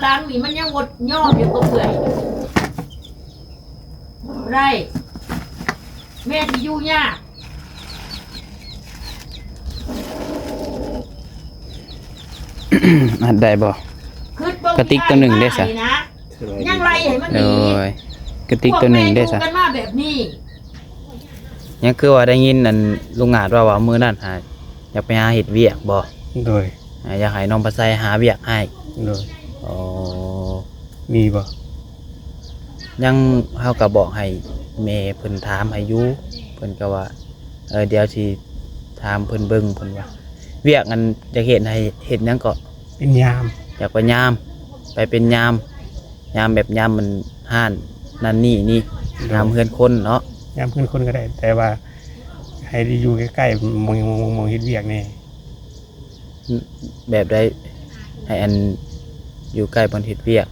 ຫຼັງນີ້ມັນຍັງບໍ່ຍອມຢູ່ກັບເອື້ອຍ. ບໍ່ໄດ້ ແມ່ຊິຢູ່ຍາກ. ອັດໄດ້ບໍ່? ຄິດເບິ່ງ ກະຕິກໂຕໜຶ່ງເດ້ຊະ? ຍັງໄລ່ໃຫ້ມັນໜີ. ໂດຍ ກະຕິກໂຕໜຶ່ງເດ້ຊະ? ພວກແມ່ຢູ່ກັນມາແບບນີ້ ຍັງຄືວ່າໄດ້ຍິນອັນລຸງອາດເວົ້າວ່າມື້ນັ້ນຫາ ຢາກໄປຫາເຮັດວຽກບໍ່? ໂດຍ ອາ ຢາກໃຫ້ນ້ອງພັດໄຊຫາວຽກໃຫ້. ໂດຍ ອໍ ມີບໍ່? ຍັງ ເຮົາກໍບອກໃຫ້ແມ່ເພິ່ນຖາມໃຫ້ຢູ່ ເພິ່ນກໍວ່າ ເອີ ດຽວຊິຖາມເພິ່ນເບິ່ງ ເພິ່ນວ່າ ວຽກອັນຢາກເຮັດໃຫ້ເຮັດຫຍັງເກາະ? ເປັນຍາມ. ຢາກໄປຍາມ ໄປເປັນຍາມ ຍາມແບບຍາມມັນຮ້ານນັ້ນນີ້ນີ້ ໂດຍ ຍາມເຮືອນຄົນເນາະ. ຍາມເຮືອນຄົນກໍໄດ້ ແຕ່ວ່າໃຫ້ໄດ້ຢູ່ໃກ້ໆ ໝ່ອງ ໝ່ອງ ໝ່ອງເຮັດວຽກແດ່. ແບບໃດ? ໃຫ້ອັນຢູ່ໃກ້ບ່ອນເຮັດວຽກ.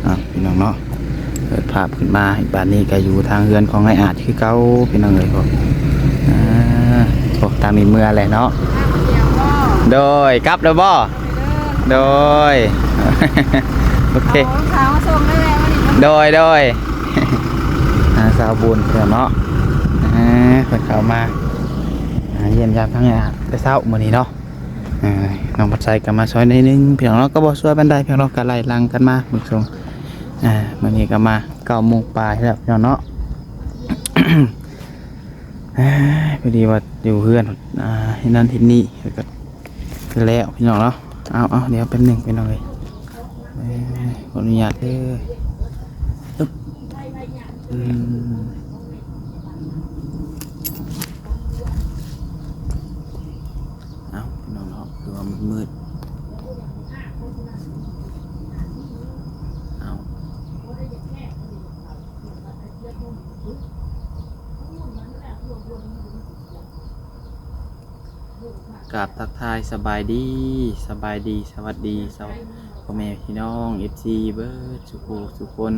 ອ່ະ ພີ່ນ້ອງເນາະ ເປີດພາບຂຶ້ນມາ ບາດນີ້ກໍຢູ່ທາງເຮືອນຂອງອ້າຍອາດຄືເກົ່າ ພີ່ນ້ອງເອີຍ. ອ່າ ໂອ້ ທາງນີ້ເມືອແຫຼະເນາະ. ໂດຍ ກັບແລ້ວບໍ່? ໂດຍ ໂອເຄ ເອົາລູກສາວມາສົ່ງໄດ້ແລ້ວນີ້. ໂດຍ ໂດຍ ອ່າ ສາວບຸນເພິ່ນເນາະ ເອີ ເພິ່ນເຂົ້າມາ ອ່າ ຢ້ຽມຢາມທາງອ້າຍອາດແຕ່ເຊົ້າມື້ນີ້ເນາະ. ເອີ ນ້ອງພັດໄຊກໍມາຊ່ອຍໜ້ອຍໜຶ່ງ ພີ່ນ້ອງເນາະ ກໍບໍ່ຊ່ວຍປານໃດ ພີ່ນ້ອງເນາະ ກໍໄລ່ຫຼັງກັນມາເບິ່ງຊົງ. ອ່າ ມື້ນີ້ກໍມາເກົ້າໂມງປາຍແລ້ວ ພີ່ນ້ອງເນາະ. ເອີຍ ພໍດີວ່າຢູ່ເຮືອນ ອ່າ ເຮັດນັ້ນເຮັດນີ້ ແລ້ວກໍ ແລ້ວ ພີ່ນ້ອງເນາະ. ເອົາ ເອົາ ດຽວແປັບໜຶ່ງ ພີ່ນ້ອງເອີຍ ເອີຍ ຂໍອະນຸຍາດເດີ. ອຶບ ອືມ ເອົາ ພີ່ນ້ອງເນາະ ຄືວ່າມັນມືດ. ເອົາ ກາບທັກທາຍສະບາຍດີ ສະບາຍດີ ສະຫວັດດີ ສະຫວັດ ພໍ່ແມ່ພີ່ນ້ອງ ເອັຟຊີ ເບິດສູ່ຜູ້ສູ່ຄົນ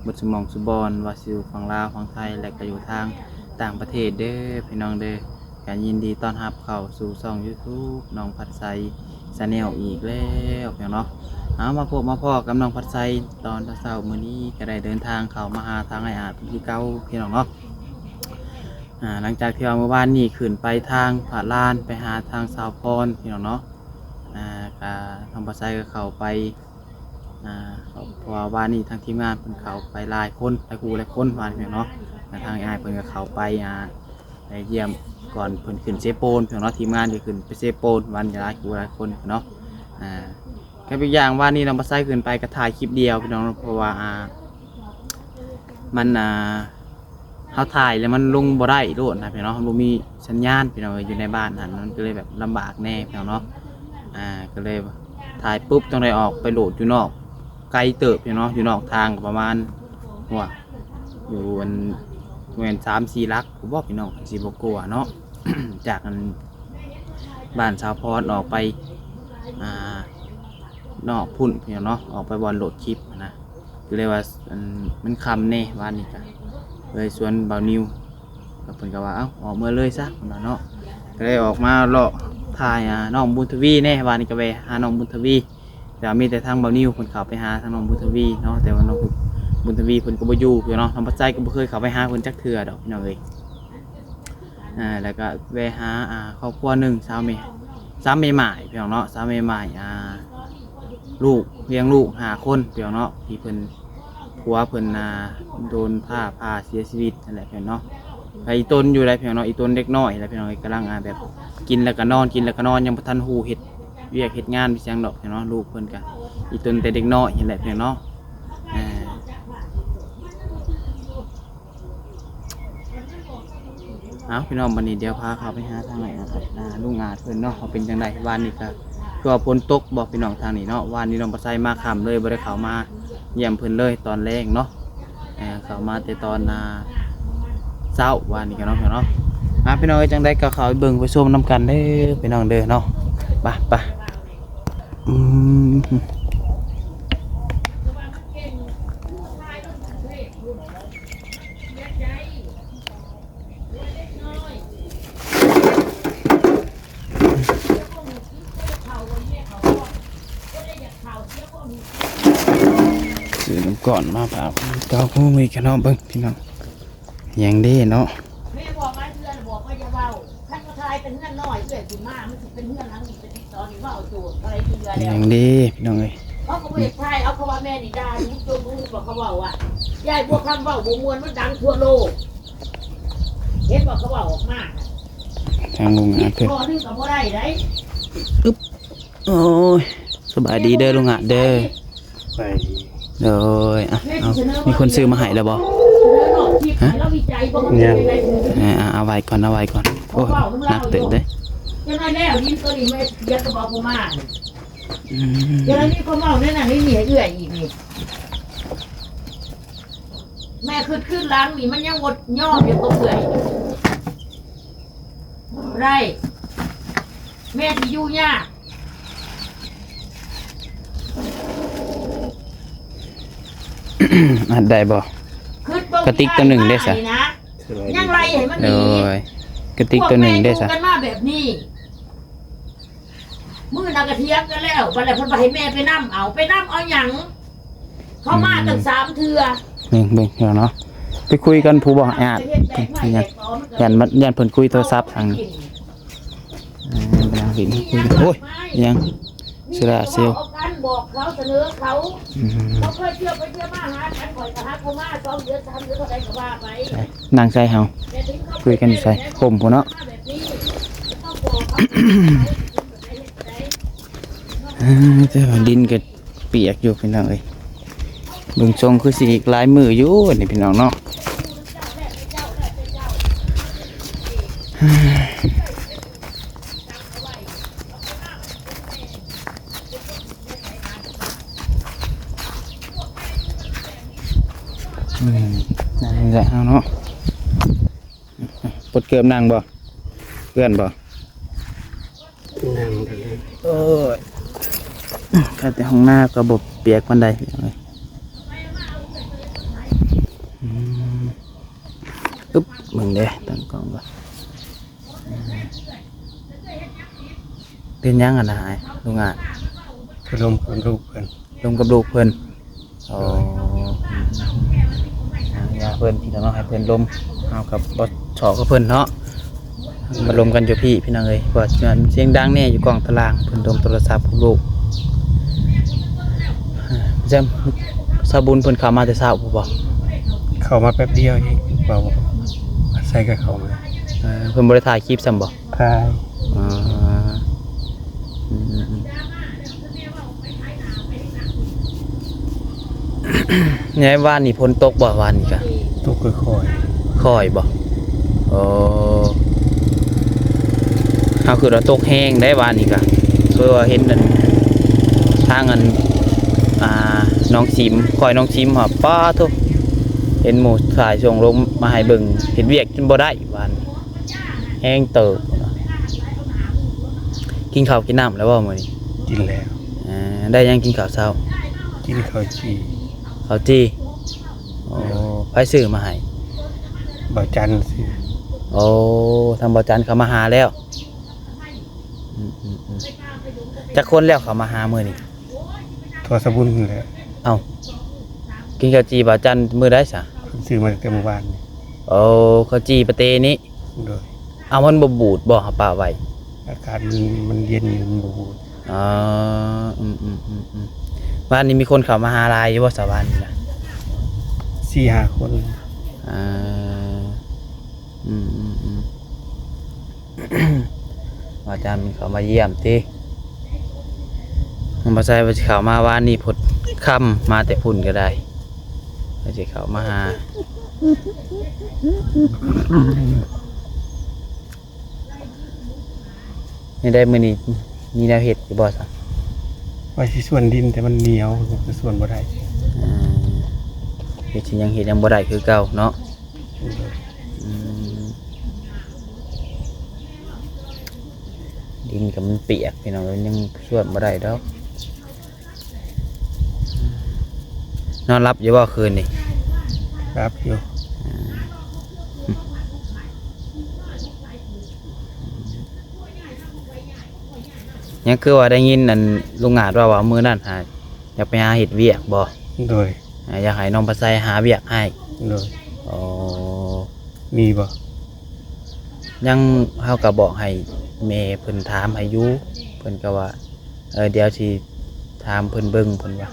ເບິດສູ່ໝ່ອງສູ່ບ່ອນ ວ່າຊິຢູ່ຝັ່ງລາວ ຝັ່ງໄທ ແລະ ກະຢູ່ທາງຕ່າງປະເທດເດີ ພີ່ນ້ອງເດີ. ກະຍິນດີຕ້ອນຮັບເຂົ້າສູ່ຊ່ອງຢູທູບ ນ້ອງພັດໄຊ Channel ອີກແລ້ວ ພີ່ນ້ອງເນາະ. ເອົາ ມາພົບມາພໍ້ກັບນ້ອງພັດໄຊຕອນເຊົ້າໆ ມື້ນີ້ກະໄດ້ເດີນທາງເຂົ້າມາຫາທາງອ້າຍອາດເພິ່ນຄືເກົ່າ ພີ່ນ້ອງເນາະ. ອ່າ ຫຼັງຈາກທີ່ວ່າມື້ວານນີ້ຂຶ້ນໄປທາງພະລານ ໄປຫາທາງສາວພອນ ພີ່ນ້ອງເນາະ. ອ່າ ກະທາງບ່າວໄຊກໍເຂົ້າໄປ ອ່າ ເພາະວ່າວານນີ້ທາງທີມງານເພິ່ນເຂົ້າໄປຫຼາຍຄົນ ຫຼາຍຄູ່ຫຼາຍຄົນ ວ່າແມ່ນເນາະ. ແລະ ທາງອ້າຍເພິ່ນກໍເຂົ້າໄປ ອ່າ ໄປຢ້ຽມກ່ອນເພິ່ນຂຶ້ນເຊໂປນ ພີ່ນ້ອງເນາະ. ທີມງານກໍຂຶ້ນໄປເຊໂປນ ວານນີ້ຫຼາຍຄູ່ຫຼາຍຄົນເນາະ. ອ່າ ກັບອີກຢ່າງ ວານນີ້ນ້ອງບ່າວໄຊຂຶ້ນໄປກໍຖ່າຍຄລິບດຽວ ພີ່ນ້ອງເນາະ ເພາະວ່າ ອ່າ ມັນ ອ່າ ເຮົາຖ່າຍແລ້ວມັນລົງບໍ່ໄດ້ໂລດນະ ພີ່ນ້ອງເນາະ, ມັນບໍ່ມີສັນຍານ ພີ່ນ້ອງເອີຍ, ຢູ່ໃນບ້ານຫັ້ນມັນກໍເລີຍແບບລຳບາກແດ່ ພີ່ນ້ອງເນາະ. ອ່າ ກໍເລີຍຖ່າຍປຸບຕ້ອງໄດ້ອອກໄປໂຫຼດຢູ່ນອກ ໄກເຕີບ ພີ່ນ້ອງເນາະ, ຢູ່ນອກທາງກໍປະມານ ຫົວ ຢູ່ອັນ ແມ່ນສາມສີ່ຫຼັກພຸ້ນບໍ ພີ່ນ້ອງ, ຊິບໍ່ກວ່າເນາະ ຈາກອັນ ບ້ານສາວພອນອອກໄປ ອ່າ ນອກພຸ້ນ ພີ່ນ້ອງເນາະ, ອອກໄປບ່ອນໂຫຼດຄລິບຫັ້ນນະ. ກໍເລີຍວ່າ ອັນ ມັນຄ່ຳແດ່ວານນີ້ກະ ເລີຍຊວນບ່າວນິວ ແລ້ວເພິ່ນກໍວ່າ ເອົ້າ ອອກເມືອເລີຍຊະ ເພິ່ນວ່າເນາະ. ກໍເລີຍອອກມາເລາະຖ່າຍ ອ່າ ນ້ອງບຸນທະວີແດ່, ວານນີ້ກໍແວ່ຫານ້ອງບຸນທະວີ ແຕ່ວ່າມີແຕ່ທາງບ່າວນິວເພິ່ນເຂົ້າໄປຫາທາງນ້ອງບຸນທະວີເນາະ, ແຕ່ວ່ານ້ອງບຸນທະວີເພິ່ນກໍບໍ່ຢູ່ ພີ່ນ້ອງ. ທາງບ່າວໄຊກໍບໍ່ເຄີຍເຂົ້າໄປຫາເພິ່ນຈັກເທື່ອດອກ ພີ່ນ້ອງເອີຍ. ອ່າ ແລ້ວກໍແວ່ຫາ ອ່າ ຄອບຄົວໜຶ່ງ ຊາວແມ່ ຊາວແມ່ໝ້າຍ ພີ່ນ້ອງເນາະ, ຊາວແມ່ໝ້າຍ ອ່າ ລູກ ລ້ຽງລູກຫ້າຄົນ ພີ່ນ້ອງເນາະ, ທີ່ເພິ່ນ ຜົວເພິ່ນ ອ່າ ໂດນຟ້າຜ່າເສຍຊີວິດຫັ້ນແຫຼະ ພີ່ນ້ອງເນາະ. ແລະ ອີ່ຕົນຢູ່ໃດ໋ ພີ່ນ້ອງເນາະ, ອີ່ຕົນເດັກນ້ອຍແຫຼະ ພີ່ນ້ອງ, ກຳລັງ ອ່າ ແບບກິນແລ້ວກໍນອນ ກິນແລ້ວກໍນອນ, ຍັງບໍ່ທັນຮູ້ເຮັດວຽກເຮັດງານໄປຫຍັງດອກ ພີ່ນ້ອງເນາະ. ລູກເພິ່ນກໍ ອີ່ຕົນແຕ່ເດັກນ້ອຍຫັ້ນແຫຼະ ພີ່ນ້ອງເນາະ. ອ່າ ເອົາ ພີ່ນ້ອງ ບັດນີ້ດຽວພາເຂົ້າໄປຫາທາງ ອ່າ ລຸງອາດເພິ່ນເນາະ ວ່າເປັນຈັ່ງໃດ. ວານນີ້ກໍຄືວ່າຝົນຕົກບໍ ພີ່ນ້ອງ ທາງນີ້ເນາະ, ວານນີ້ນ້ອງບ່າວໄຊມາຄ່ຳເລີຍ ບໍ່ໄດ້ເຂົ້າມາຢ້ຽມເພິ່ນເລີຍຕອນແລງເນາະ. ເອີ ເຂົ້າມາແຕ່ຕອນ ອ່າ ເຊົ້າວານນີ້ກໍເນາະ ພີ່ນ້ອງເນາະ. ອ່າ ພີ່ນ້ອງເອີຍ ຈັ່ງໃດກໍເຂົ້າໄປເບິ່ງໄປຊົມນຳກັນເດີ ພີ່ນ້ອງເດີເນາະ. ໄປ ໄປ ອືມ. ຊື້ນ້ຳກ້ອນມາຝາກເຈົ້າຜູ້ມີຂະໜອມເບິ່ງພີ່ນ້ອງ ຫຍັງເດ້ເນາະ ແມ່ບອກຫຼາຍເທື່ອແລ້ວ ບອກວ່າຢ່າເວົ້າ ຄັນເຂົາຖ່າຍແຕ່ເຮືອນນ້ອຍເອື້ອຍຂຶ້ນມາ ມັນຊິເປັນເຮືອນຫຼັງນີ້ເປັນ ຕອນນີ້ເວົ້າໂຕໄປເທື່ອແລ້ວ ຫຍັງເດ້ພີ່ນ້ອງເອີຍ ເຂົາກໍບໍ່ຢາກຖ່າຍເອົາ ເຂົາວ່າແມ່ນີ້ດ່າຢູ່ ຈົນຮູ້ວ່າເຂົາເວົ້າວ່າ ຍາຍບົວຄຳເວົ້າບໍ່ມ່ວນ ມັນດັງທົ່ວໂລກ ເຫັນບໍ່ ເຂົາເວົ້າອອກມາ ທາງລຸງອາດເພິ່ນ ຂໍ້ໜຶ່ງກໍບໍ່ໄດ້ໃດ ອຶບ ໂອ້ຍ ສະບາຍດີເດີລຸງອາດເດີ ສະບາຍດີ ໂດຍ ອ່ະ ເອົາ ມີຄົນຊື້ມາໃຫ້ແລ້ວບໍ່? ຮະ? ຍັງ ເອີ ເອົາ ເອົາໄວ້ກ່ອນ ເອົາໄວ້ກ່ອນ ໂອ້ຍ ໜັກເຕີບເດ້ ຈະມາແລ້ວ ຍິນຕົວນີ້ແມ່ເສຍກະບອກບໍ່ມາ ອືມ ຈະໄດ້ມີຄົນເວົ້າແນວນັ້ນແນວນີ້ໃຫ້ເອື້ອຍອີກນີ້ ແມ່ຄຶດຄືນຫຼັງນີ້ ມັນຍັງບໍ່ຍອມຢູ່ກັບເອື້ອຍ ໄດ້ ແມ່ຊິຢູ່ຍາກ ອັດໄດ້ບໍ່? ຄຶດເບິ່ງ ກະຕິກໂຕໜຶ່ງເດ້ຊະ ຍັງໄລ່ໃຫ້ມັນໜີ ໂດຍ ກະຕິກໂຕໜຶ່ງເດ້ຊະ ພວກແມ່ຢູ່ກັນມາແບບນີ້ ມື້ນັ້ນກໍຖຽງກັນແລ້ວ ບັດແລ້ວເພິ່ນວ່າໃຫ້ແມ່ໄປນຳເອົາ ໄປນຳເອົາຫຍັງ? ເຂົາມາ ອືມ ຕັ້ງສາມເທື່ອ ເບິ່ງ ເບິ່ງເນາະ ໄປຄຸຍກັນຜູ້ບໍ່ອາດ ຢ້ານ ຢ້ານເພິ່ນຄຸຍໂທລະສັບທາງ ເອີ ນາງລິນ ໂອ້ຍ ອີຫຍັງ ໂຊລາເຊວ ບອກເຂົາ ສະເໜີເຂົາ ອືມ ເຂົາເຄີຍທ່ຽວໄປທ່ຽວມາຫາກັນ ຂ້ອຍກໍຫາເຂົາມາສອງເດືອນສາມເດືອນ ເທົ່າໃດກໍວ່າໄປ ໃສ ນັ່ງໃສເຮົາ ຄຸຍກັນຢູ່ໃສ ຮົ່ມພຸ້ນເນາະ ເອີ ແຕ່ວ່າດິນກໍປຽກຢູ່ພີ່ນ້ອງເອີຍ ເບິ່ງຊົງຄືຊິອີກຫຼາຍມື້ຢູ່ນີ້ພີ່ນ້ອງເນາະ ອືມ ນັ້ນແຫຼະເຮົາເນາະ ປົດເກີບນັ່ງບໍ່? ເພື່ອນບໍ່? ນັ່ງ ໂອ້ຍ ຂ້າແຕ່ຫ້ອງນ້າກໍບໍ່ປຽກປານໃດ ອືມ ອຶບ ເບິ່ງເດ້ ຕັ້ງກ້ອງກ່ອນ ເປັນຫຍັງຫັ້ນນະອ້າຍ ລຸງອາດ? ລົມກັບລູກເພິ່ນ ລົມກັບລູກເພິ່ນ ໂອ້ ໂດຍ ຍາເພິ່ນພີ່ນ້ອງເນາະ ໃຫ້ເພິ່ນລົມ ເຮົາກັບບໍ່ຊອກກັບເພິ່ນເນາະ ມາລົມກັນຢູ່ພີ້ພີ່ນ້ອງເອີຍ ເພາະວ່າສຽງດັງແດ່ຢູ່ກ້ອງຕາລ່າງ ເພິ່ນລົມໂທລະສັບກັບລູກ ເຈົ້າ ສາວບຸນເພິ່ນເຂົ້າມາແຕ່ເຊົ້າພຸ້ນບໍ່? ເຂົ້າມາແປັບດຽວເອງ ເວົ້າອາໄສກໍເຂົ້າມາ ເອີ ເພິ່ນບໍ່ໄດ້ຖ່າຍຄລິບຊ້ຳບໍ່? ຖ່າຍ ອໍ ອືມ ອືມ ອືມ ຍາຍ ວານນີ້ຝົນຕົກບໍ່? ວານນີ້ກະຕົກຄ່ອຍໆ ຄ່ອຍບໍ່? ໂອ້ ເຮົາຄິດວ່າຕົກແຮງໄດ໋ວານນີ້ກະ ເພາະວ່າເຫັນອັນ ທາງອັນ ອ່າ ໜອງສິມ ຂ້ອຍໜອງສິມ ປາໂທ້ ເຫັນໝູ່ຖ່າຍສົ່ງລົງມາໃຫ້ເບິ່ງ ເຮັດວຽກຈົນບໍ່ໄດ້ວານ ແຮງເຕີບ. ກິນເຂົ້າກິນນ້ຳແລ້ວບໍ່ມື້ນີ້? ກິນແລ້ວ. ເອີ ໄດ້ຫຍັງກິນເຂົ້າເຊົ້າ? ກິນເຂົ້າຈີ່. ເຂົ້າຈີ່? ໂອ້ ໂດຍ. ໃຜຊື້ມາໃຫ້? ບ່າວຈັນຊື້. ໂອ້ ທາງບ່າວຈັນເຂົາມາຫາແລ້ວ. ອືມໆໆ ຈັກຄົນແລ້ວເຂົາມາຫາມື້ນີ້? ທອດສະບຸນພຸ້ນແຫຼະ. ເອົ້າ ກິນເຂົ້າຈີ່ບ່າວຈັນມື້ໃດຊະ? ເພິ່ນຊື້ມາຕັ້ງແຕ່ມື້ວານນີ້. ໂອ້ ເຂົ້າຈີ່ປະເຕນີ້? ໂດຍ. ເອົາ ມັນບໍ່ບູດບໍ່ ເຮົາປະໄວ້? ອາກາດມັນ ມັນເຢັນຢູ່ ມັນບໍ່ບູດ. ອໍ ອືມໆໆໆ ວານນີ້ມີຄົນເຂົ້າມາຫາຫຼາຍຢູ່ບໍ່ຊະ ວານນີ້ນະ? ສີ່ຫ້າຄົນ. ເອີ ອືມໆໆ ວ່າຈະມີເຂົາມາຢ້ຽມຕິ? ບໍ່ໃຊ່ວ່າຊິເຂົ້າມາວານນີ້ພຸດຄ່ຳ ມາແຕ່ພຸ້ນກໍໄດ້ ວ່າຊິເຂົ້າມາຫາ. ແນວໃດ ມື້ນີ້ມີແນວເຮັດຢູ່ບໍ່ຊະ? ວ່າຊິສວນດິນ ແຕ່ມັນໜຽວ ກໍສວນບໍ່ໄດ້. ເອີ ເຮັດຊິຍັງເຮັດຍັງບໍ່ໄດ້ຄືເກົ່າເນາະ. ອືມ ດິນກໍມັນປຽກ ພີ່ນ້ອງເອີຍ ຍັງສວນບໍ່ໄດ້ດອກ. ນອນຫຼັບຢູ່ບໍ່ຄືນນີ້? ປັບຢູ່. ອືມ ຍັງຄືວ່າໄດ້ຍິນອັນລຸງອາດເວົ້າວ່າມື້ນັ້ນຫາ ຢາກໄປຫາເຮັດວຽກບໍ່? ໂດຍ. ອາ ຢາກໃຫ້ນ້ອງປາໄຊຫາວຽກໃຫ້. ໂດຍ. ອໍ ມີບໍ່? ຍັງ ເຮົາກໍບອກໃຫ້ແມ່ເພິ່ນຖາມໃຫ້ຢູ່ ເພິ່ນກໍວ່າ ເອີ ດຽວຊິຖາມເພິ່ນເບິ່ງ ເພິ່ນວ່າ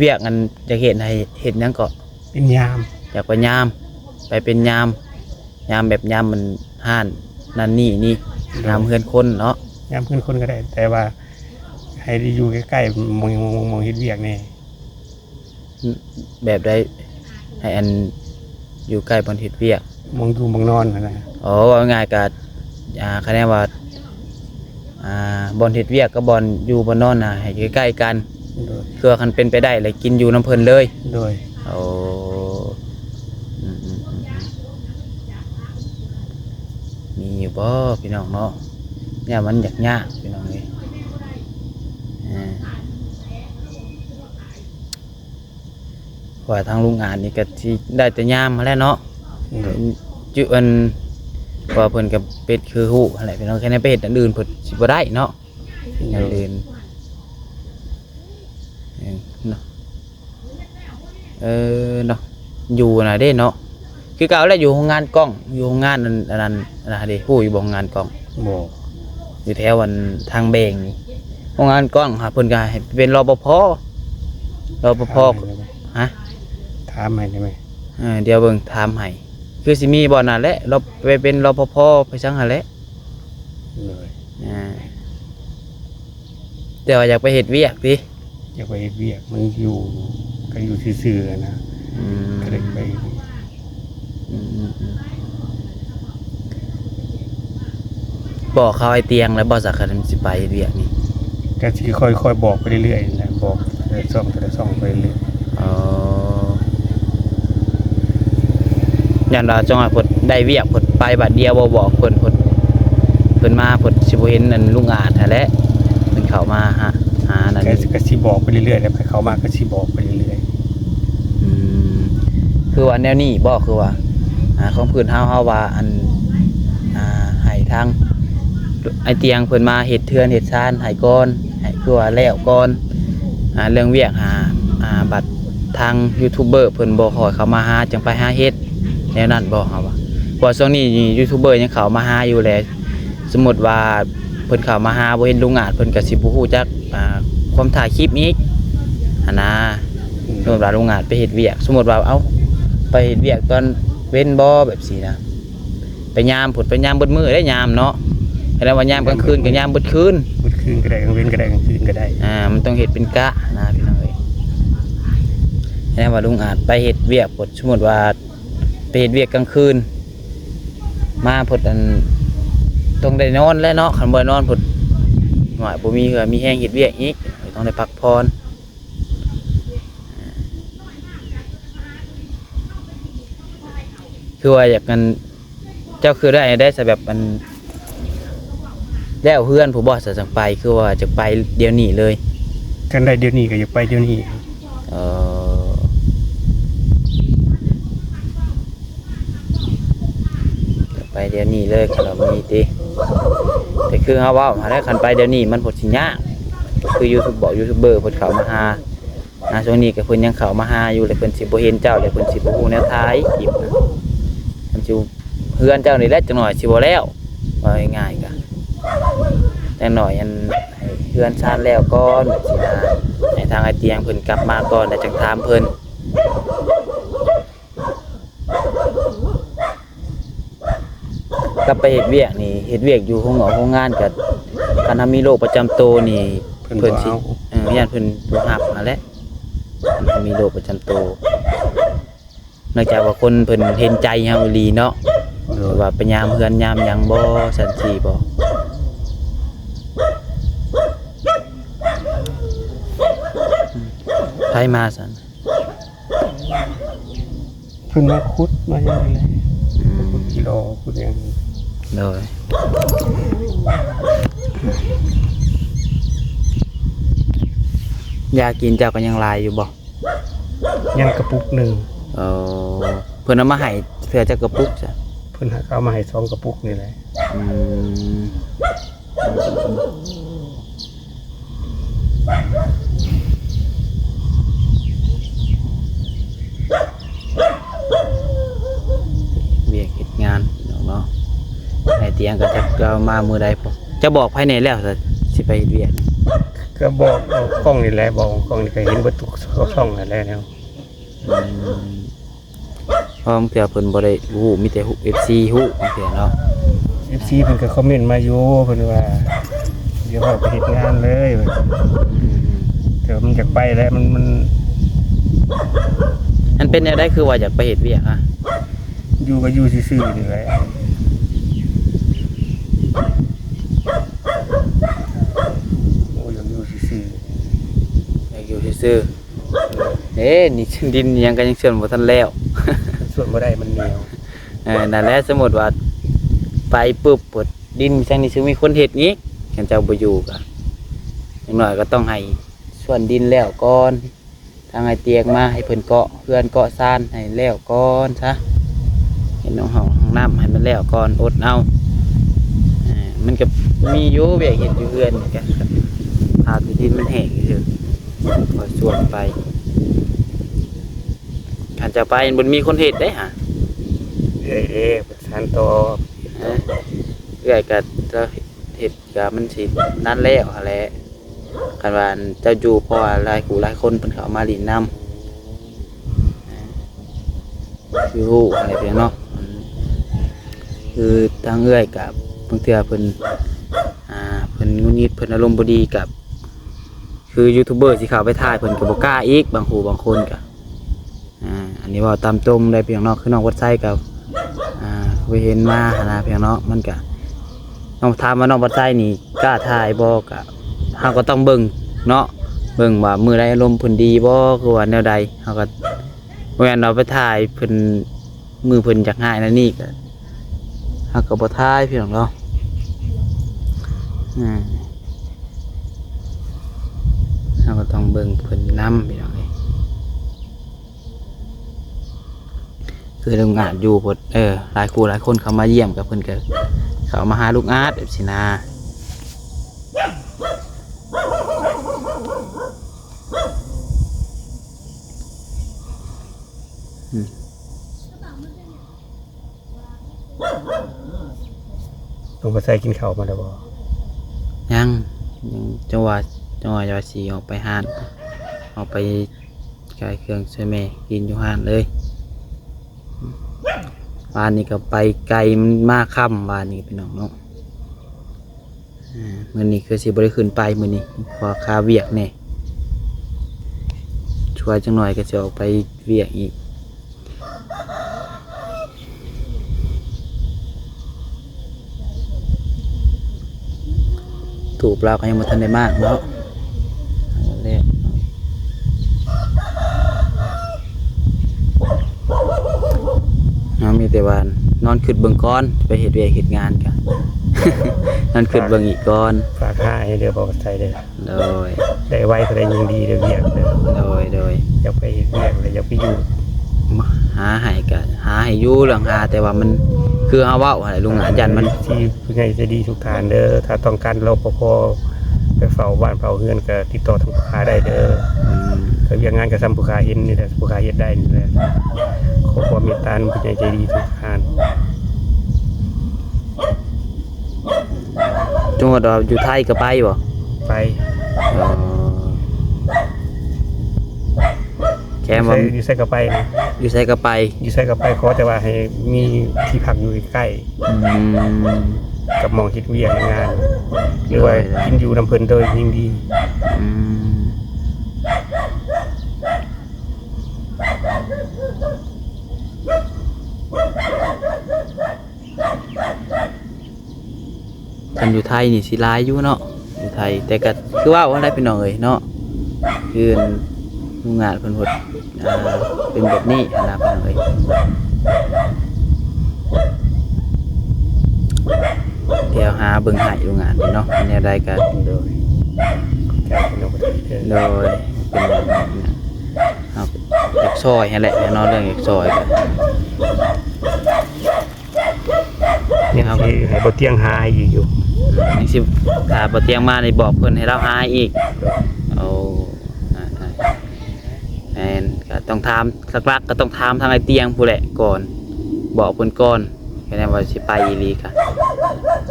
ວຽກອັນ ຢາກເຮັດໃຫ້ເຮັດຫຍັງເກາະ? ເປັນຍາມ. ຢາກໄປຍາມ ໄປເປັນຍາມ ຍາມແບບຍາມມັນຮ້ານນັ້ນນີ້ນີ້. ໂດຍ. ຍາມເຮືອນຄົນເນາະ. ຍາມເຮືອນຄົນກໍໄດ້ ແຕ່ວ່າໃຫ້ໄດ້ຢູ່ໃກ້ໆ ໝ່ອງ ໝ່ອງ ໝ່ອງເຮັດວຽກແດ່. ແບບໃດ? ໃຫ້ອັນ ຢູ່ໃກ້ບ່ອນເຮັດວຽກ ໝ່ອງຢູ່ໝ່ອງນອນຫັ້ນນະ. ອໍ ເວົ້າງ່າຍໆ ກໍ ອ່າ ຄະແນນວ່າ ອ່າ ບ່ອນເຮັດວຽກກັບບ່ອນຢູ່ບ່ອນນອນນະ ໃຫ້ໃກ້ໆກັນ. ໂດຍ. ເພື່ອຄັນເປັນໄປໄດ້ແລ້ວກິນຢູ່ນຳເພິ່ນເລີຍ. ໂດຍ. ໂອ້ ອືມໆໆໆ ມີຢູ່ບໍ່ພີ່ນ້ອງເນາະ? ຍາມມັນຍາກໆ ພີ່ນ້ອງເອີຍ. ເອີ ເພາະວ່າທາງລຸງອາດນີ້ກໍຊິໄດ້ແຕ່ຍາມຫັ້ນແຫຼະເນາະ. ໂດຍ. ຈຸອັນ ເພາະວ່າເພິ່ນກໍເປັນຄືຮູ້ຫັ້ນແຫຼະພີ່ນ້ອງ ຄັນໄປເຮັດອັນອື່ນເພິ່ນຊິບໍ່ໄດ້ເນາະ. ໂດຍ. ອັນອື່ນ ເອີ ເນາະ ເອີ ເນາະ ຢູ່ນະເດ້ເນາະ. ຄືເກົ່າແຫຼະ ຢູ່ໂຮງງານກ້ອງ ຢູ່ໂຮງງານອັນ ອັນນັ້ນ ອັນນັ້ນເດ້ ຮູ້ຢູ່ບໍ່ໂຮງງານກ້ອງ? ບໍ່. ຢູ່ແຖວອັນທາງແບງນີ້ ໂຮງງານກ້ອງຫາເພິ່ນກໍໃຫ້ເປັນ ລປພ ລປພ. ຖາມໃຫ້ໄດ້ບໍ່? ຮະ? ຖາມໃຫ້ໄດ້ໄໝ? ເອີ ດຽວເບິ່ງຖາມໃຫ້ ຄືຊິມີບ່ອນນັ້ນແຫຼະ ລ ໄປເປັນ ລປພ ໄປສັງຫັ້ນແຫຼະ. ໂດຍ. ອ່າ ແຕ່ວ່າຢາກໄປເຮັດວຽກຕິ? ຢາກໄປເຮັດວຽກ ມັນຢູ່ ກໍຢູ່ຊື່ໆນະ. ອືມ ກໍເລີຍໄປ. ອືມໆໆ ບອກເຂົາໄອ້ຕຽງແລ້ວບໍ່ ສາຄັນຊິໄປເຮັດວຽກນີ້? ກໍຊິຄ່ອຍໆບອກໄປເລື້ອຍໆແຫຼະ ບອກແຕ່ລະຊ່ອງ ແຕ່ລະຊ່ອງໄປເລື້ອຍ. ອໍ ຢ້ານວ່າຈັ່ງວ່າເພິ່ນໄດ້ວຽກ ເພິ່ນໄປບາດດຽວບໍ່ບອກເພິ່ນ ເພິ່ນ ເພິ່ນມາ ເພິ່ນຊິບໍ່ເຫັນອັນລຸງອາດຫັ້ນແຫຼະ ເພິ່ນເຂົ້າມາຫາ ຫານັ້ນ ກໍ ກໍຊິບອກໄປເລື້ອຍໆແຫຼະ ໃຜເຂົ້າມາກໍຊິບອກໄປເລື້ອຍໆ. ອືມ ຄືວ່າແນວນີ້ບໍ່ ຄືວ່າ ອ່າ ຂອງພື້ນເຮົາ ເຮົາວ່າອັນ ອ່າ ໃຫ້ທາງ ອ້າຍຕຽງເພິ່ນມາເຮັດເຮືອນເຮັດຊານໃຫ້ກ່ອນ ໃຫ້ຄືວ່າແລ້ວກ່ອນ ອ່າ ເລື່ອງວຽກຫາ ອ່າ ບັດທາງຢູທູບເບີເພິ່ນບໍ່ຄ່ອຍເຂົ້າມາຫາ ຈັ່ງໄປຫາເຮັດ ແນວນັ້ນບໍ່ ເຮົາວ່າ. ເພາະວ່າຊ່ວງນີ້ຢູທູບເບີຍັງເຂົ້າມາຫາຢູ່ແຫຼະ ສົມມຸດວ່າເພິ່ນເຂົ້າມາຫາບໍ່ເຫັນລຸງອາດ ເພິ່ນກໍຊິບໍ່ຮູ້ຈັກ ອ່າ ຄວາມຖ່າຍຄລິບອີກຫັ້ນນະ. ອືມ ສົມມຸດວ່າລຸງອາດໄປເຮັດວຽກ ສົມມຸດວ່າ ເອົ້າ ໄປເຮັດວຽກຕອນເວັນບໍ່ ແບບຊີ້ນະ. ໄປຍາມພຸ້ນ ໄປຍາມເບິດມື້ໄດ້ຍາມເນາະ ຄັນວ່າຍາມກາງຄືນກໍຍາມເບິດຄືນ ເບິດຄືນກໍໄດ້ ກາງເວັນກໍໄດ້ ກາງຄືນກໍໄດ້. ອ່າ ມັນຕ້ອງເຮັດເປັນກະນະພີ່ນ້ອງເອີຍ. ແສດງວ່າລຸງອາດໄປເຮັດວຽກພຸ້ນ ສົມມຸດວ່າໄປເຮັດວຽກກາງຄືນ ມາພຸ້ນ ອັນ ຕ້ອງໄດ້ນອນແຫຼະເນາະ ຄັນບໍ່ໄດ້ນອນພຸ້ນ ໂອ້ຍ ບໍ່ມີເຫື່ອມີແຮງເຮັດວຽກອີກ ຕ້ອງໄດ້ພັກຜ່ອນ. ຄືວ່າຢາກ ອັນ ເຈົ້າຄືໄດ້ ໄດ້ສະ ແບບ ອັນ ແລ້ວເຮືອນພຸ້ນບໍ່ ສະ ຈັ່ງໄປ ຄືວ່າຈະໄປດຽວນີ້ເລີຍ? ຄັນໄດ້ດຽວນີ້ກໍຢາກໄປດຽວນີ້. ເອີ ຢາກໄປດຽວນີ້ເລີຍ ຄັນວ່າມີຕິ ແຕ່ຄືເຮົາເວົ້າຫັ້ນແຫຼະ ຄັນໄປດຽວນີ້ມັນພຸ້ນຊິຍາກ ຄືຢູທູບ ບອກຢູທູບເບີເພິ່ນເຂົ້າມາຫາ ອ່າ ຊ່ວງນີ້ກໍເພິ່ນຍັງເຂົ້າມາຫາຢູ່ ແລະ ເພິ່ນຊິບໍ່ເຫັນເຈົ້າ ແລະ ເພິ່ນຊິບໍ່ຮູ້ແນວຖ່າຍຄລິບນະ ເພິ່ນຊິ ເຮືອນເຈົ້ານີ້ແຫຼະ ຈັກໜ້ອຍຊິບໍ່ແລ້ວ ເວົ້າງ່າຍໆ ກະ ຈັກໜ້ອຍ ອັນ ໃຫ້ເຮືອນຊານແລ້ວກ່ອນ ຊີ້ນະ ໃຫ້ທາງອ້າຍຕຽງເພິ່ນກັບມາກ່ອນ ແລ້ວຈັ່ງຖາມເພິ່ນ. ກັບໄປເຮັດວຽກນີ້ ເຮັດວຽກຢູ່ໂຮງໝໍໂຮງງານ ກໍຄັນເຮົາມີໂລກປະຈຳໂຕນີ້ ເພິ່ນ ເພິ່ນບໍ່ ຊິ ເອົາ ເອີ ຢ້ານເພິ່ນບໍ່ຮັບຫັ້ນແຫຼະ ຄັນເຮົາມີໂລກປະຈຳໂຕ ເນື່ອງຈາກວ່າຄົນເພິ່ນເຫັນໃຈເຮົາອີ່ຫຼີເນາະ. ໂດຍ. ວ່າໄປຍາມເຮືອນຍາມຫຍັງບໍ່ ຊັ້ນຊີ້ບໍ່? ໃຜມາຊັ້ນ? ເພິ່ນມາຂຸດມາຫຍັງນີ້ແຫຼະ. ອືມ ມາຂຸດຈີ່ລໍ ຂຸດຫຍັງ. ໂດຍ. ຢາກິນເຈົ້າກໍຍັງຫຼາຍຢູ່ບໍ່? ຍັງກະປຸກໜຶ່ງ. ອໍ. ເພິ່ນເອົາມາໃຫ້ເທື່ອຈັກກະປຸກຊະ? ເພິ່ນເອົາມາໃຫ້ສອງກະປຸກນີ້ແຫຼະ. ອືມ ວຽກເຮັດງານເນາະ ອ້າຍຕຽງກໍຈັກຈະມາມື້ໃດ. ຈະບອກໃຜແດ່ແລ້ວ ຊິໄປເຮັດວຽກ? ກໍບອກອອກກ້ອງນີ້ແຫຼະ ບອກອອກກ້ອງນີ້ກໍເຫັນເບິດທຸກຊ່ອງນັ້ນແຫຼະແນວ. ອືມ ເພາະບາງເທື່ອເພິ່ນບໍ່ໄດ້ຮູ້ ມີແຕ່ເອັຟຊີຮູ້ ບາງເທື່ອເນາະ ເອັຟຊີເພິ່ນກໍຄອມເມັນມາຢູ່ ເພິ່ນວ່າ ດຽວເຮົາໄປເຮັດງານເລີຍ ອືມ ແຕ່ວ່າມັນຢາກໄປແຫຼະ ມັນ ມັນ ມັນເປັນແນວໃດ ຄືວ່າຢາກໄປເຮັດວຽກ? ອາ ຢູ່ກໍຢູ່ຊື່ໆນີ້ແຫຼະ ໂອ້ ຢາກຢູ່ຊື່ໆ ຢາກຢູ່ຊື່ໆ. ເດ້ ນີ້ດິນຫຍັງກໍຍັງເຊື່ອມບໍ່ທັນແລ້ວ ມັນເຊື່ອມບໍ່ໄດ້ ມັນໜຽວ. ເອີ ນັ້ນແຫຼະ ສົມມຸດວ່າໄປປຶບ ດິນຈັ່ງນີ້ຊິມີຄົນເຮັດອີກ ຄັນເຈົ້າບໍ່ຢູ່ກໍ ຢ່າງໜ້ອຍກໍຕ້ອງໃຫ້ສ່ວນດິນແລ້ວກ່ອນ ທາງອ້າຍຕຽງມາໃຫ້ເພິ່ນເກາະເຮືອນເກາະຊານໃຫ້ແລ້ວກ່ອນຊະ ເຮັດຫ້ອງ ຫ້ອງນ້ຳໃຫ້ມັນແລ້ວກ່ອນ ອົດເອົາ. ເອີ ມັນກໍມີຢູ່ວຽກເຮັດຢູ່ເຮືອນນີ້ ກໍຖ້າແຕ່ດິນມັນແຫ້ງຊື່ໆ ກໍຊວນໄປ ຄັນຈະໄປມັນບໍ່ມີຄົນເຮັດເດ້ຫາ ເອື້ອຍເດ້ ເພິ່ນສານຕໍ່ ເອີ ເອື້ອຍກໍຈະເຮັດ ກໍມັນຊິນັ້ນແລ້ວຫັ້ນແຫຼະ ຄັນວ່າເຈົ້າຢູ່ ເພາະວ່າຫຼາຍຄູ່ຫຼາຍຄົນເພິ່ນເຂົ້າມາຫຼິ້ນນຳ ຄືຮູ້ຫັ້ນແຫຼະພີ່ນ້ອງເນາະ. ຄືທາງເອື້ອຍກໍບາງເທື່ອເພິ່ນ ອ່າ ເພິ່ນຫງຸດຫງິດ ເພິ່ນອາລົມບໍ່ດີ ກໍຄືຢູທູບເບີຊິເຂົ້າໄປຖ່າຍ ເພິ່ນກໍບໍ່ກ້າອີກ ບາງຄູ່ບາງຄົນກໍ ອ່າ ອັນນີ້ເວົ້າຕາມຕົງໄດ້ພີ່ນ້ອງເນາະ ຄືນ້ອງວັດໄຊກໍ ອ່າ ໄປເຫັນມາຫັ້ນນະພີ່ນ້ອງເນາະ. ມັນກະ ນ້ອງຖາມວ່ານ້ອງວັດໄຊນີ້ກ້າຖ່າຍບໍ່ ກະເຮົາກໍຕ້ອງເບິ່ງເນາະ ເບິ່ງວ່າມື້ໃດອາລົມເພິ່ນດີບໍ່ ຄືວ່າແນວໃດ ເຮົາກໍບໍ່ແມ່ນວ່າໄປຖ່າຍເພິ່ນ ມື້ເພິ່ນຢາກຮ້າຍແນວນີ້ ກະເຮົາກໍບໍ່ຖ່າຍພີ່ນ້ອງເນາະ. ອ່າ ເຮົາກໍຕ້ອງເບິ່ງເພິ່ນນຳພີ່ນ້ອງເອີຍ. ຄືລຸງອາດຢູ່ພຸ້ນ ເອີ ຫຼາຍຄູ່ຫຼາຍຄົນເຂົ້າມາຢ້ຽມ ກໍເພິ່ນກໍເຂົ້າມາຫາລຸງອາດແບບຊີ້ນາ. ອືມ ຕ້ອງໄປໃສ່ກິນເຂົ້າມາແລ້ວບໍ່? ຍັງ ຍັງ ຈັ່ງວ່າ ຈັ່ງວ່າ ວ່າຊິອອກໄປຮ້ານ ອອກໄປ ຂາຍເຄື່ອງຊ່ວຍແມ່ກິນຢູ່ຮ້ານເລີຍ. ວານນີ້ກໍໄປໄກ ມັນມາຄ່ຳວານນີ້ພີ່ນ້ອງເນາະ. ອ່າ ມື້ນີ້ຄືຊິບໍ່ໄດ້ຂຶ້ນໄປມື້ນີ້ ເພາະວ່າຄາວຽກແດ່ ຊ່ວຍຈັກໜ່ອຍກໍຊິອອກໄປວຽກອີກ. ທູບລາວກໍຍັງບໍ່ທັນໄດ້ໝາກເນາະ ແລ້ວ ເຮົາມີແຕ່ວ່ານອນຄິດເບິ່ງກ່ອນ ໄປເຮັດວຽກເຮັດງານກະ ນອນຄິດເບິ່ງອີກກ່ອນ. ຝາກຫາໃຫ້ເດີ ບໍ່ໃສ່ເດີ. ໂດຍ ໄດ້ໄວກໍໄດ້ຍິ່ງດີເດີ ວຽກເດີ. ໂດຍ ໂດຍ ຢາກໄປເຮັດວຽກ ແລະ ຢາກໄປຢູ່ ຫາໃຫ້ກະຫາໃຫ້ຢູ່ ເລື່ອງຫາ ແຕ່ວ່າມັນ ຄືເຮົາເວົ້າຫັ້ນແຫຼະ ລຸງອາ ຢ້ານມັນ ທີ່ຜູ້ໃຫຍ່ໃຈດີທຸກທ່ານເດີ ຖ້າຕ້ອງການ ລປພ ໄປເຝົ້າບ້ານເຝົ້າເຮືອນ ກະຕິດຕໍ່ທາງຜູ້ຂ້າໄດ້ເດີ. ອືມ ກະວຽກງານກະສ່ຳຜູ້ຂ້າເຫັນນີ້ແຫຼະ ຜູ້ຂ້າເຮັດໄດ້ນີ້ແຫຼະ. ຂໍຄວາມເມດຕານຳຜູ້ໃຫຍ່ໃຈດີທຸກທ່ານ. ສົມມຸດວ່າຢູ່ໄທກໍໄປບໍ່? ໄປ. ອໍ ແຄ່ວ່າ ຢູ່ໃສ ຢູ່ໃສກໍໄປນະ. ຢູ່ໃສກໍໄປ. ຢູ່ໃສກໍໄປ ຂໍແຕ່ວ່າໃຫ້ມີທີ່ພັກຢູ່ໃກ້ໆ ອືມ ກັບໝ່ອງເຮັດວຽກເຮັດງານ ຫຼືວ່າ ໂດຍ ໂດຍ ກິນຢູ່ນຳເພິ່ນໂດຍຍິ່ງດີ. ອືມ ຄັນຢູ່ໄທນີ້ຊິຫຼາຍຢູ່ເນາະ ຢູ່ໄທ ແຕ່ກໍຄືເວົ້າຫັ້ນແຫຼະພີ່ນ້ອງເອີຍເນາະ ຄືລຸງອາດເພິ່ນເຮັດ ອ່າ ເປັນແບບນີ້ຫັ້ນນະພີ່ນ້ອງເອີຍ. ດຽວຫາເບິ່ງໃຫ້ລຸງອາດເນາະ ແນວໃດກໍ ໂດຍ ໂດຍ ເປັນແບບນັ້ນ. ເຮົາຢາກຊ່ອຍຫັ້ນແຫຼະເນາະ ເລື່ອງຢາກຊ່ອຍກໍ ຍັງຊິໃຫ້ບໍ່ຕຽງຫາອີກຢູ່. ຍັງຊິ ຖ້າບໍ່ຕຽງມານີ້ບອກເພິ່ນໃຫ້ລາວຫາອີກ. ໂອ້ ອ່າໆ ແມ່ນ ກໍຕ້ອງຖາມ ຫຼັກໆກໍຕ້ອງຖາມທາງອ້າຍຕຽງພຸ້ນແຫຼະກ່ອນ ບອກເພິ່ນກ່ອນ ແມ່ນວ່າຊິໄປອີ່ຫຼີກະ ເ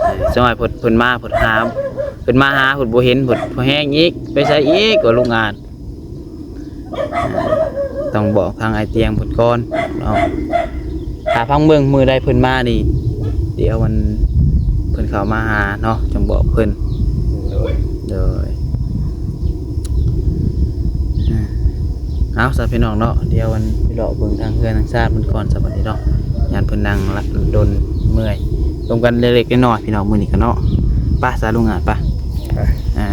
ອີ ສ່ວນຫຼາຍເພິ່ນ ເພິ່ນມາເພິ່ນຫາ ເພິ່ນມາຫາເພິ່ນບໍ່ເຫັນ ເພິ່ນພໍແຮງອີກ ໄປໃສອີກ ວ່າລຸງອາດ. ອ່າ ຕ້ອງບອກທາງອ້າຍຕຽງເພິ່ນກ່ອນເນາະ. ຖ້າຟັງເບິ່ງ ມື້ໃດເພິ່ນມານີ້ ດຽວມັນ ເພິ່ນເຂົ້າມາຫາເນາະ ຈັ່ງບອກເພິ່ນ. ໂດຍ ໂດຍ ອ່າ ເອົາຊະພີ່ນ້ອງເນາະ ດຽວມັນໄປເລາະເບິ່ງທາງເຮືອນທາງຊານເພິ່ນກ່ອນຊະບັດນີ້ເນາະ ຢ້ານເພິ່ນນັ່ງລະດົນເມື່ອຍ ລົມກັນເລັກໆນ້ອຍໆ ພີ່ນ້ອງ ມື້ນີ້ກະເນາະ. ໄປຊະລຸງອາດ ໄປ ໄປ ອ່າ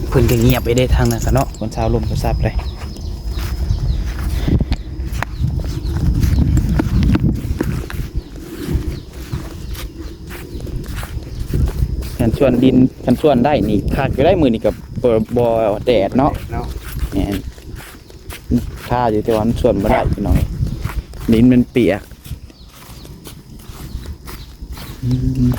ເພິ່ນກໍງຽບໄປເດ້ທາງນັ້ນກະເນາະ ຄົນຊາວລົມໂທລະສັບເລີຍ. ຄັນສວນດິນ ຄັນສວນໄດ້ນີ້ຄັກຢູ່ໄດ໋ ມື້ນີ້ກໍບໍ່ ບໍ່ແດດເນາະ ເນາະ ແມ່ນ ຄາຢູ່ ແຕ່ວ່າມັນສວນບໍ່ໄດ້ພີ່ນ້ອງ ດິນມັນປຽກ. ອືມ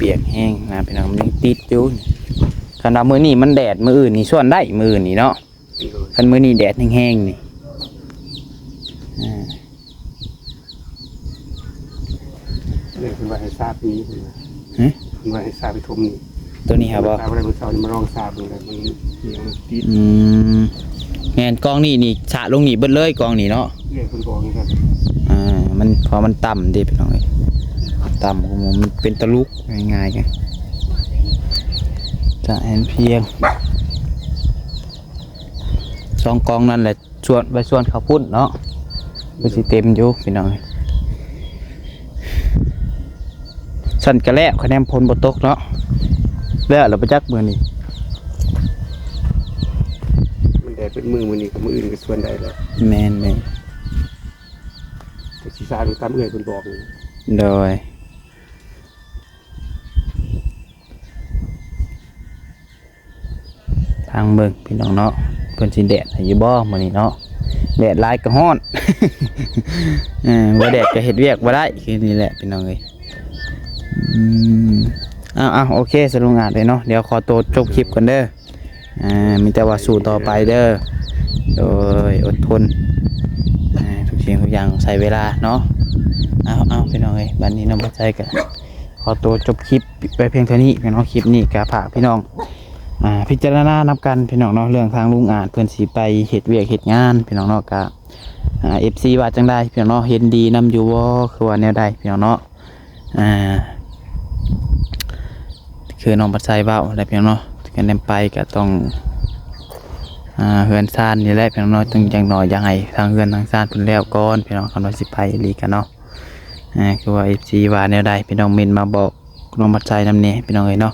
ປຽກແຮງນະພີ່ນ້ອງ ມັນຍັງຕິດຢູ່. ຄັນວ່າມື້ນີ້ມັນແດດ ມື້ອື່ນນີ້ສວນໄດ້ ມື້ອື່ນນີ້ເນາະ. ໂດຍ ຄັນມື້ນີ້ແດດແຮງໆນີ້ ອ່າ ເອີ ເພິ່ນວ່າໃຫ້ສາບນີ້ ຫຶ ເພິ່ນວ່າໃຫ້ສາບໄປຖົມນີ້ ໂຕນີ້ຫາບໍ່? ສາບບໍ່ໄດ້ ມື້ເຊົ້ານີ້ມາລອງສາບເບິ່ງແລ້ວ ມັນ ມັນຕິດ. ອືມ ແມ່ນ ກອງນີ້ນີ້ສະລົງນີ້ເບິດເລີຍ ກອງນີ້ເນາະ. ເອີ ເພິ່ນບອກຄືກັນ ອ່າ ມັນ ເພາະມັນຕ່ຳເດ້ພີ່ນ້ອງເອີຍ ຕ່ຳ ມັນເປັນຕະຫຼຸກງ່າຍໆ ຈະເຫັນພຽງ ສອງກອງນັ້ນແຫຼະ ສວນ ໄວ້ສວນເຂົ້າພຸ້ນເນາະ ຄືຊິເຕັມຢູ່ພີ່ນ້ອງ. ຊັ້ນກະແລ້ວ ຄະແນນຝົນບໍ່ຕົກເນາະ ແລ້ວລະບໍ່ຈັກມື້ນີ້ ມັນແດດເປັນມື້ ມື້ນີ້ກັບມື້ອື່ນກໍສວນໄດ້ແລ້ວ. ແມ່ນໆ ກໍຊິສາລົງຕາມເອື້ອຍເພິ່ນບອກ. ໂດຍ. ຟັງເບິ່ງພີ່ນ້ອງເນາະ ເພິ່ນຊິແດດໃຫ້ຢູ່ບໍ່ມື້ນີ້ເນາະ. ແດດຫຼາຍກໍຮ້ອນ ເອີ ບໍ່ແດດກໍເຮັດວຽກບໍ່ໄດ້ ຄືນີ້ແຫຼະພີ່ນ້ອງເອີຍ. ອືມ ເອົາໆ ໂອເຄ ສະລຸງອາດເດີເນາະ ດຽວຂໍໂຕຈົບຄລິບກ່ອນເດີ. ອ່າ ມີແຕ່ວ່າສູ້ຕໍ່ໄປເດີ. ໂດຍ ອົດທົນ ອ່າ ທຸກສິ່ງທຸກຢ່າງໃຊ້ເວລາເນາະ. ເອົາໆ ພີ່ນ້ອງເອີຍ ບັດນີ້ນ້ອງບັດໄຊກໍຂໍໂຕຈົບຄລິບໄວ້ພຽງເທົ່ານີ້ພີ່ນ້ອງ. ຄລິບນີ້ກໍຝາກພີ່ນ້ອງ ອ່າ ພິຈາລະນານຳກັນພີ່ນ້ອງເນາະ ເລື່ອງທາງລຸງອາດເພິ່ນຊິໄປເຮັດວຽກເຮັດງານພີ່ນ້ອງເນາະ. ກໍ ອ່າ ເອັຟຊີ ວ່າຈັ່ງໃດພີ່ນ້ອງເນາະ ເຫັນດີນຳຢູ່ບໍ່ ຄືວ່າແນວໃດພີ່ນ້ອງເນາະ. ອ່າ ຄືນ້ອງບັດໄຊເວົ້າແຫຼະພີ່ນ້ອງເນາະ ຄັນໄດ້ໄປກໍຕ້ອງ ອ່າ ເຮືອນຊານນີ້ແຫຼະພີ່ນ້ອງເນາະ ຈັ່ງ ຢ່າງໜ້ອຍຢາກໃຫ້ທາງເຮືອນທາງຊານເພິ່ນແລ້ວກ່ອນພີ່ນ້ອງ ຄັນວ່າຊິໄປອີ່ຫຼີກະເນາະ. ອ່າ ຄືວ່າ ເອັຟຊີ ວ່າແນວໃດ ພີ່ນ້ອງເມັ້ນມາບອກນ້ອງບັດໄຊນຳແດ່ພີ່ນ້ອງເອີຍເນາະ.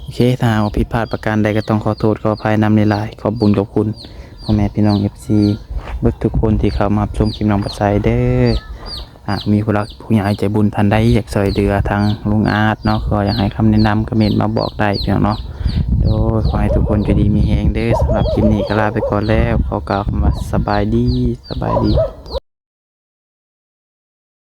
ໂອເຄ ຖ້າຫາກວ່າຜິດພາດປະການໃດກໍຕ້ອງຂໍໂທດຂໍອະໄພນຳຫຼາຍໆ. ຂອບບຸນຂອບຄຸນພໍ່ແມ່ພີ່ນ້ອງ ເອັຟຊີ ເບິດທຸກຄົນທີ່ເຂົ້າມາຮັບຊົມຄລິບນ້ອງບັດໄຊເດີ. ຫາກມີຜູ້ຫຼັກຜູ້ໃຫຍ່ໃຈບຸນທ່ານໃດຢາກຊ່ວຍເຫຼືອທາງລຸງອາດເນາະ ກໍຢາກໃຫ້ຄຳແນະນຳ ກໍເມັ້ນມາບອກໄດ້ພີ່ນ້ອງເນາະ. ໂດຍ ຂໍໃຫ້ທຸກຄົນຢູ່ດີມີແຮງເດີ. ສຳລັບຄລິບນີ້ກໍລາໄປກ່ອນແລ້ວ ຂໍກ່າວຄຳວ່າສະບາຍດີ ສະບາຍດີ.